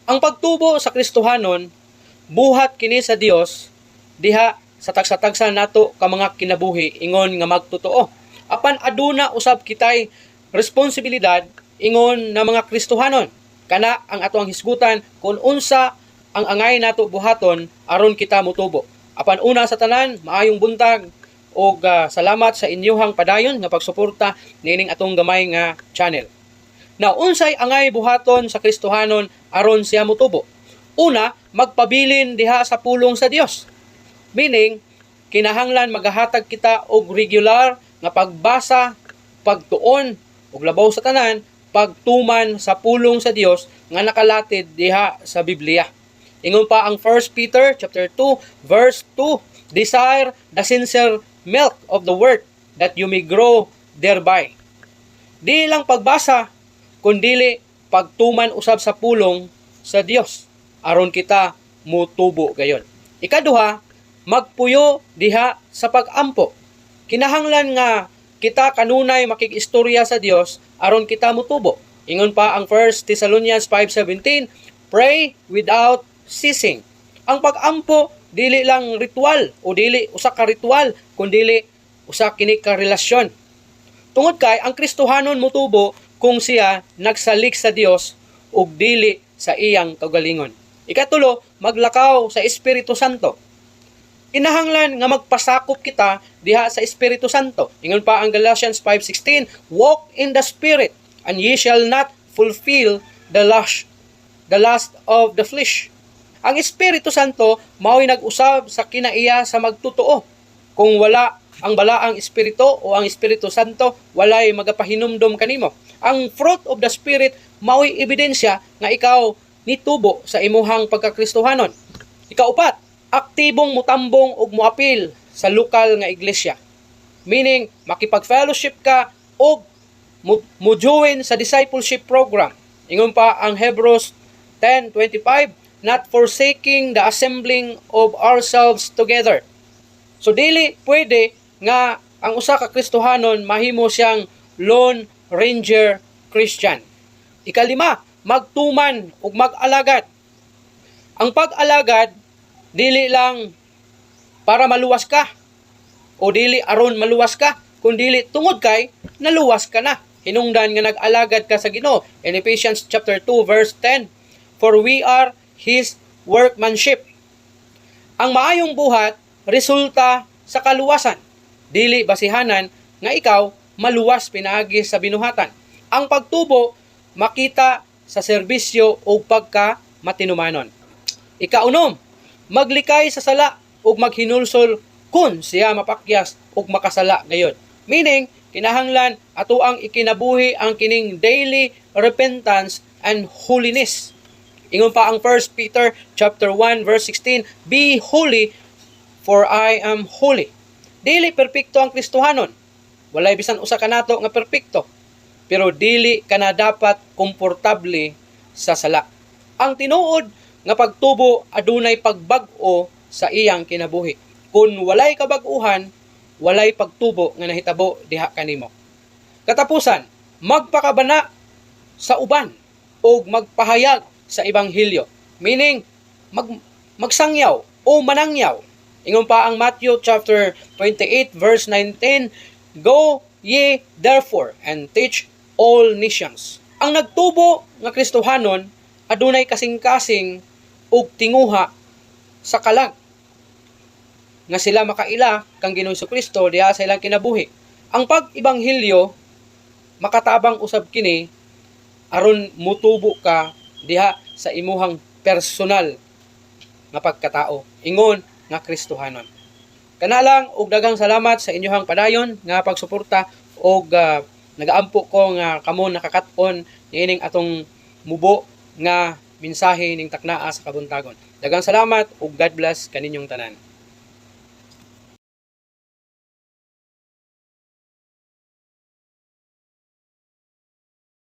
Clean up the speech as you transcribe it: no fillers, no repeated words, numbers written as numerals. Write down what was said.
Ang pagtubo sa Kristohanon, buhat kini sa Dios diha sa tagsa-tagsa nato ka mga kinabuhi ingon nga magtotoo. Apan aduna usab kitay responsibilidad ingon na mga Kristohanon. Kana ang atoang hisgutan kung unsa ang angay nato buhaton aron kita motubo. Apan una sa tanan, maayong buntag ug salamat sa inyuhang padayon nga pagsuporta niining atong gamay nga channel. Now, unsay angay buhaton sa Kristohanon aron siya motubo? Una, magpabilin diha sa pulong sa Dios. Meaning, kinahanglan magahatag kita og regular nga pagbasa, pagtuon ug labaw sa tanan, pagtuman sa pulong sa Dios nga nakalatid diha sa Biblia. Ingon pa ang 1 Peter chapter 2 verse 2, "Desire the sincere milk of the word that you may grow thereby." Di lang pagbasa kundili pagtuman usab sa pulong sa Dios aron kita mutubo gayon. Ikaduha, magpuyo diha sa pagampo. Kinahanglan nga kita kanunay makig-istorya sa Dios aron kita mutubo. Ingon pa ang 1 Thessalonians 5:17, "Pray without ceasing." Ang pagampo dili lang ritual o dili usa ka ritual kundili usa kini ka relasyon. Tungod kay ang Kristohanon mutubo kung siya nagsalig sa Dios ug dili sa iyang kaugalingon. Ikatulo, maglakaw sa Espiritu Santo. Kinahanglan nga magpasakop kita diha sa Espiritu Santo. Ingon pa ang Galatians 5:16, "Walk in the Spirit and ye shall not fulfill the lust of the flesh." Ang Espiritu Santo mao'y nag-usab sa kinaiya sa magtotoo. Kung wala ang balaang espiritu o ang Espiritu Santo, walay magapahinumdom kanimo. Ang fruit of the Spirit mao'y ebidensya nga ikaw nitubo sa imuhang pagkakristohanon. Ikaupat, aktibong mutambong ug moapil sa lokal nga iglesia. Meaning, makipag-fellowship ka og mo join sa discipleship program. Ingon pa ang Hebrews 10:25, "Not forsaking the assembling of ourselves together." So dili pwede nga ang usa ka Kristohanon mahimo siyang lone ranger Christian. Ikalima, magtuman ug mag-alagad. Ang pag-alagad dili lang para maluwas ka o dili aron maluwas ka, kundili tungod kay naluwas ka na. Hinungdan nga nag-alagad ka sa Ginoo. In Ephesians chapter 2 verse 10, "For we are his workmanship." Ang maayong buhat resulta sa kaluwasan. Dili basihanan nga ikaw maluwas pinaagi sa binuhatan. Ang pagtubo makita sa serbisyo o pagka matinumanon. Ikaunom, maglikay sa sala ug maghinulsol kung siya mapakyas ug makasala gayon. Meaning, kinahanglan ato ang ikinabuhi ang kining daily repentance and holiness. Ingon pa ang 1 Peter chapter 1 verse 16, "Be holy for I am holy." Dili perpekto ang Kristohanon. Walay bisan usa ka nato nga perpekto. Pero dili ka na dapat komportable sa sala. Ang tinuod nga pagtubo adunay pagbag-o sa iyang kinabuhi. Kung walay kabag-uhan, walay pagtubo nga nahitabo diha kanimo. Katapusan, magpakabana sa uban o magpahayag sa ebanghelyo. Meaning, magsangyaw o manangyaw. Ingon pa ang Matthew chapter 28 verse 19, "Go ye therefore and teach all nations." Ang nagtubo nga Kristohanon adunay kasing-kasing ug tinguha sa kalag nga sila makaila kang Ginoong Kristo diha sa ilang kinabuhi. Ang pag-ebanghelyo makatabang usab kini aron mutubo ka diha sa imuhang personal nga pagkatao ingon nga Kristohanon. Kana lang og daghang salamat sa inyohang padayon nga pagsuporta og nagaampo ko nga kamo nakakat-on niining atong mubo nga mensahe ning taknaa sa kabuntagon. Daghang salamat ug God bless kaninyong tanan.